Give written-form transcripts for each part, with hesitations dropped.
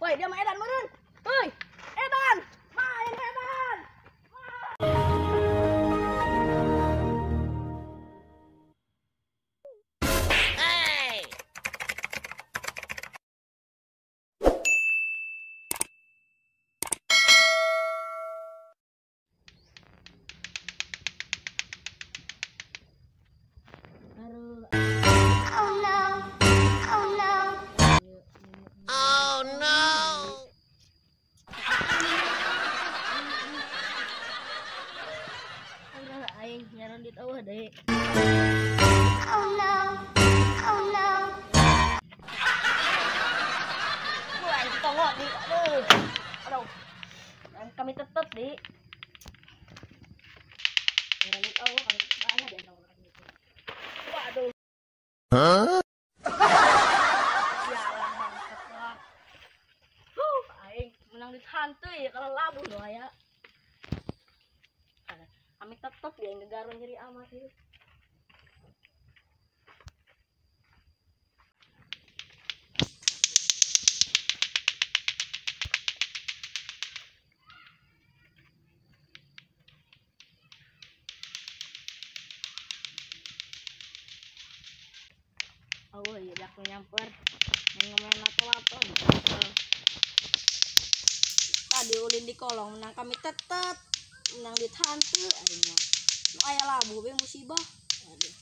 Woi, dia mah edan meureun. Heuy, edan. Main edan. Hey. Oh no. Oh no. Oh no. Aing nyaran dit eueuh deui. Oh no. Oh no. Wah, aing tongo di. Aduh. Aduh. Kami tetep di. Nyaran dit eueuh kami banyak deh. Waduh. Hah? Sialan bangsat lah. Huh, aing menang dit hantu ya kalau labuh doa ya. Kami tetep dia yang gegarun nyeri amat itu. Oh iya, aku nyamper main lato-lato. Tadi ulin di kolong menang kami tetep menang di hantu aing mah. Nu aya labuh we musibah. Aduh.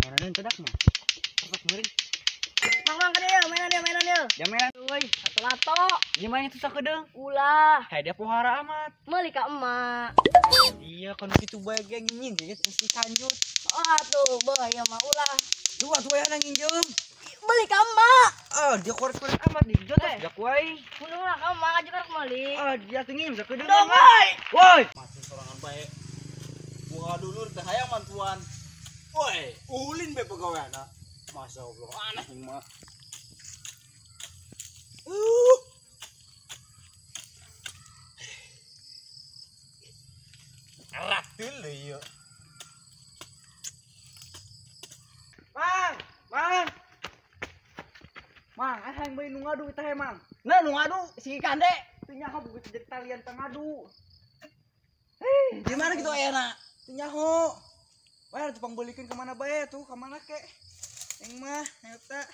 Mainan cedaknya. Sok meureun. Mang ka dieu, mainan dieu, mainan dieu. Ya mainan euy. Lato-lato. Gimana itu sakedeung? Ulah. Hai dia pohara amat. Meuli ka emak. Iya kan kitu bae ge nyinying ge mesti kanjut. Oh atuh, beuh ieu mah ulah. Dua tuh aya nginjem. Beli ka emak. Ah, dia korek-korek amat nih. Jotos jak wae. Bunuh lah ka emak aja karek meuli. Ah, dia teu nginjem sakedeung. Dong, woi. Woi. Masih sorangan bae. Bunga dulur teh hayang mantuan. Woi, ulin be pegawaiana. Masya Allah, aneh mah. Ratul ieu. Mang, mang. Mang, hayang bae nu ngadu teh mang. Nah, nu ngadu si Kande. Teu nyaho buku jadi talian teh ngadu. Hei, di mana kitu ayana? Teu nyaho. Bae tuh pangbelikeun ka mana bae tuh, ka mana ke? Yang mah eta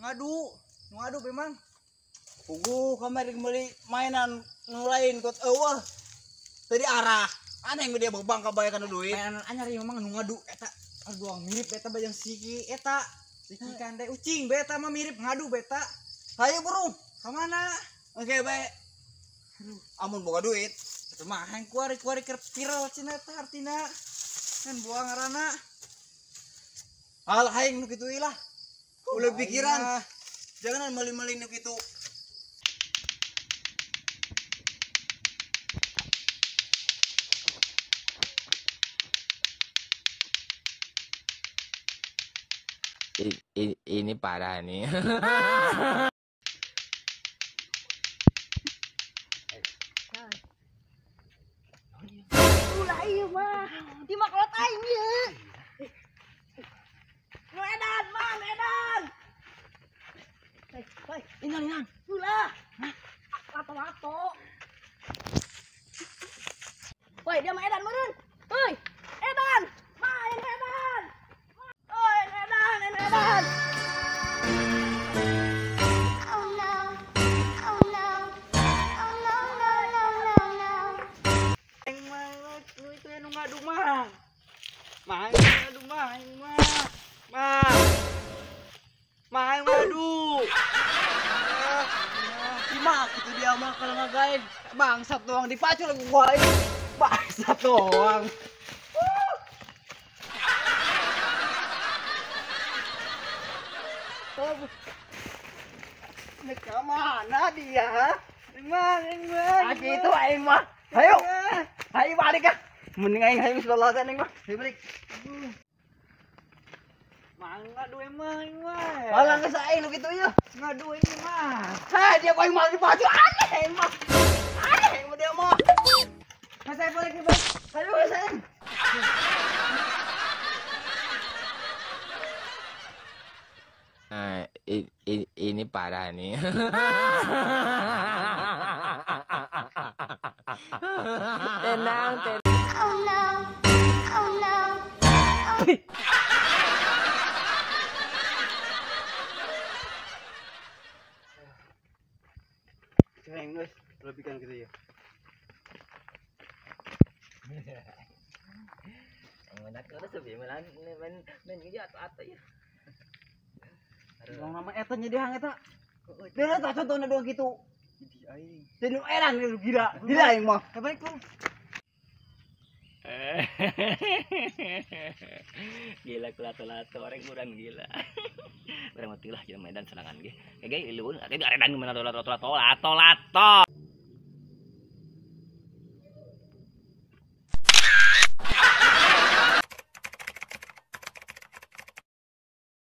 ngadu, nu ngadu bae mang. Puguh kamari meuli mainan nu lain kot eueuh. Teu diarah. Aneh dia bebang ka bae kana duit. Mainan anyar ieu mang nu ngadu eta. Aduh mirip eta bayang siki eta. Siki Kande ucing bae eta mah mirip ngadu beta. Hayu burung, ka mana? Oke bae. Aduh, amun boga duit. Eta mah hayang kuari-kuari keur viral cenah eta hartina. Kan buang ngaranna. Hal hayang nu kitu lah. Ulah pikiran. Jangan meuli-meuli nu kitu. Ini parah nih. Ulah ieu mah. Di mah kolot aing ieu. Nu edan, mang edan. Hei, hei, inang inang. Ulah. Hah? Lato-lato. Woi, dia mah edan meureun. Heuy, edan. Main edan. Oi, edan, edan. Oh no. Oh no. Oh no no no no no. Aing mah nu itu nu ngadu mah. Mah ngadu mah aing mah. Mah. Mah ngadu. Mah gitu dia mah kalau ngagain. Bangsat doang dipacul gua aing. Bangsat doang. Nek mana dia? Mang, mang. Ah gitu aing mah. Hayu. Hayu balik ah. Mending aing hayu sebelah aing mah. Hayu balik. Mang ngadu emang aing mah. Halang geus aing nu kitu ieu. Ngadu aing mah. Heh, dia aing mah dipacul aneh aing mah. Aneh aing mah dia mah. Mas saya balik, balik. Hayu geus aing. Ini parah nih. Tenang, tenang. Oh no. Oh no. Ceng guys, lebihkan gitu ya. Nama eta nya dia eta. Dia tak contohna doang gitu. Jadi aing. Jadi edan gila. Gila aing mah. Assalamualaikum. Gila kulato-lato orang kurang gila. Barang mati lah jalan Medan serangan ge. Kayak iluun, kayak aredan gimana lato-lato lato-lato.